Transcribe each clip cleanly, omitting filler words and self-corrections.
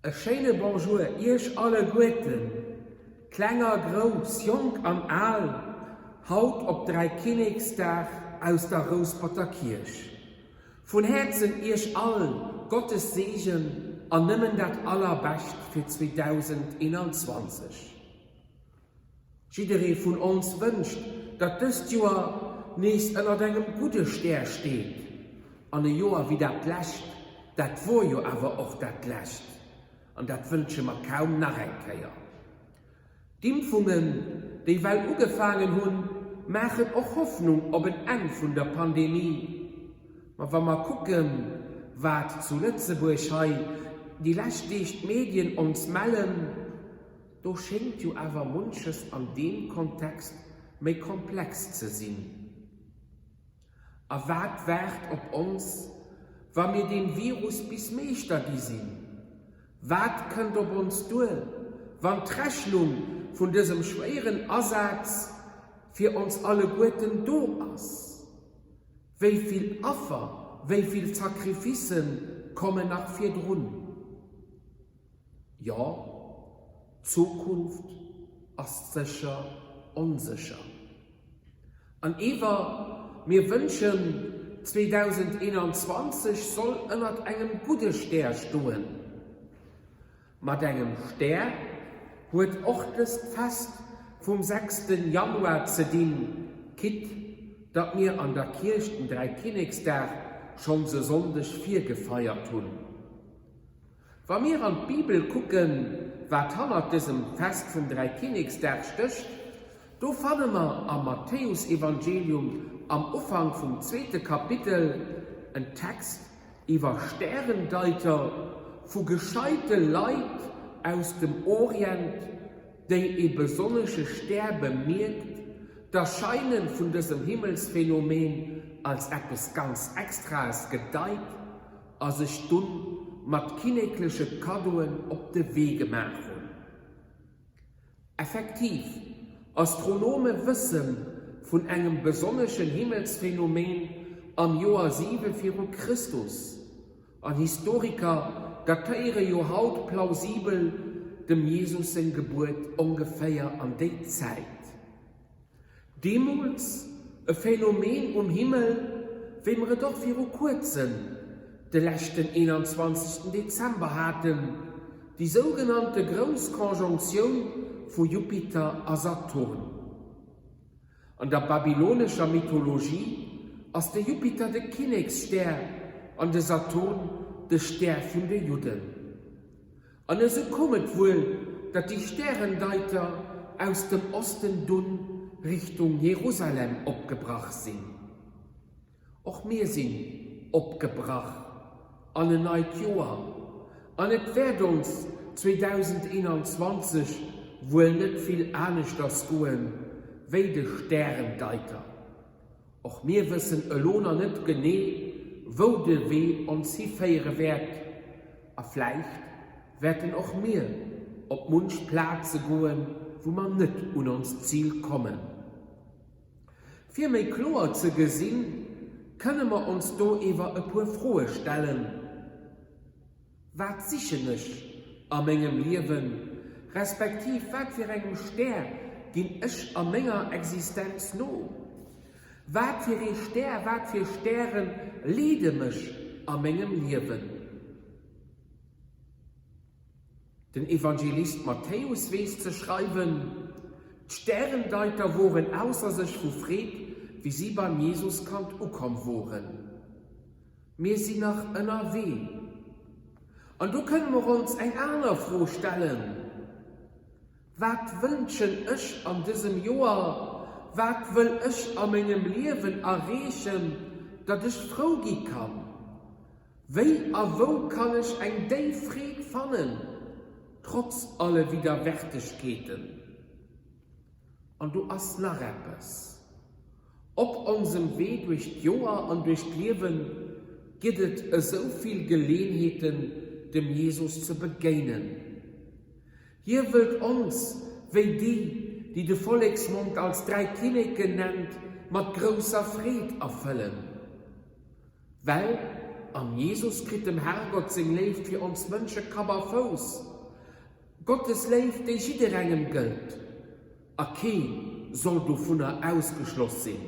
E schéine Bonjour Iech alleguerten, kleng a grouss, jonk an al, haut op Dräikinneksdag aus der Rousperter Kierch. Vun Häerzen Iech all Gottes Seegen an nëmmen dat Allerbescht fir 2021. Jidderee vun ons wënscht, datt dëst Joer nees ënnert engem gudde Stär steet. An e Joer wéi dat lescht, dat wor jo awer och dat lescht, an dat wënsche mer kaum nach eng Kéier. D'Impfungen, déi well ugefaangen hunn, maachen och Hoffnung op en Enn vun der Pandemie. Ma wa mer kucken, wat zu Lëtzebuerg hei déi lescht Deeg d'Medien ons mellen, Do schéngt jo awer munches an deem Kontext méi komplex ze sinn. A wat waart op ons, wa mir deem Virus bis Meeschter gi sinn? Wat kënnt op ons duer, wann d'Rechnung vun dësem schwéieren Asaz fir ons alleguerten do ass? Wéi vill Affer, wéi vill Sacrificen kommen nach virdrun? Jo, d'Zukunft ass sécher onsécher. An ewer mir wënschen, 2021 soll ënnert engem gudde Stär stoen. Mat engem Stär huet och dëst Fest vum sechsten Januar ze dinn, quitte datt mir an der Kierch den Dräikinneksdag schonns e Sonndeg virgefeiert hunn. Wa mir an d'Bibel kucken, wat hannert dësem Fest vum Dräikinneksdag stécht, do fanne mer am Matthäusevangelium am Ufank vum zweete Kapitel en Text iwwer Stärendeiter vu gescheite Leit aus dem Orient, déi ee besonnesche Stär bemierkt, d'Erscheine vun dësem Himmelsphenomeen als eppes ganz Extraes gedeit a sech dunn mat kinnekleche Kaddoen op de Wee gemaach hunn. Effektiv, Astronome wësse vun engem besonneschen Himmelsphenomeen am Joer 7 viru Christus, an Historiker datéiere jo haut plausibel dem Jesus seng Gebuert ongeféier an déi Zäit. Deemools e Phänomen um Himmel, wéi mer et och viru kuerzem, de leschten 21. Dezember haten, déi sougenannte Grouss Konjonktioun vu Jupiter a Saturn. An der babylonescher Mythologie ass de Jupiter de Kinneksstär an de Saturn de Stär vun de Judden. An esou koum et wuel, datt déi Stärendeiter aus dem Osten dunn Richtung Jerusalem opgebrach sinn. Och mir sinn opgebrach an en neit Joer, an et wäert ons 2021 wuel net vill aneschters goen, wéi de Stärendeiter. Och mir wëssen elo nach net genee, wou de Wee ons hiféiere wäert, a vläicht wäerten och mir op munch Plaze goen, wou mer net un onst Zil kommen. Fir méi kloer ze gesinn, kënne mer ons do ewer e puer Froe stellen. Wat sichen ech a mengem Liewen, respektiv wat fir engem Stär ginn ech a menger Existenz no? Wat fir ee Stär, wat fir Stäre leede mech a mengem Liewen? Den Evangelist Matthäus weess ze schreiwen, D'Stärendeiter woren ausser sech vu Freed, wéi si beim Jesuskand ukomm woren. Mir sinn nach ënnerwee. An do kënne mer ons eng aner Fro stellen, Wat wënschen ech an dësem Joer, wat wëll ech a mengem Liewen erreechen, datt ech frou gi kann? Wéi a wou kann ech eng déif Freed fannen, trotz alle Widderwärtegkeeten? An do ass nach eppes. Op onsem Wee duerch d'Joer an duerch d'Liewe gëtt et esou vill Geleenheeten, dem Jesus ze begéinen. Hie wëllt ons, wéi déi, déi de Volleksmond als 3 Kinneken nennt, mat grousser Freed erfëllen. Well. Am Jesus kritt dem Herrgott seng Léift fir ons Mënsche Kapp a Fouss. Gottes Léift, déi jidderengem gëllt, a kee soll dovunner ausgeschloss sinn.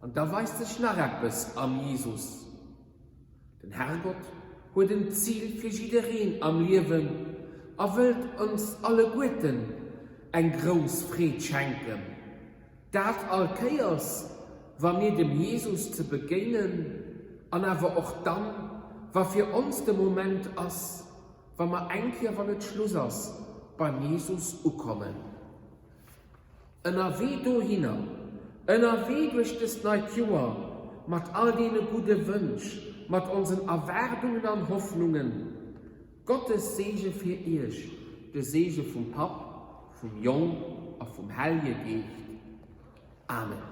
An da weist sech nach eppes am Jesus, Den Herrgott huet en Zil fir jiddereen am Liewen a wëllt ons alleguerten eng grouss Freed schenken. Dat all Kéiers, wa mir dem Jesus ze begéinen an awer och dann, wa fir ons de Moment ass, wa mer eng Kéier, wann et Schluss ass, beim Jesus ukommen. Ënnerwee dohinner, ënnerwee duerch dëst neit Joer, mat all deene gudde Wënsch, mat onsen Erwaardungen an Hoffnungen, Gottes Seege fir Iech, de Seege vum Papp, vum Jong a vum Hellje Geescht. Amen.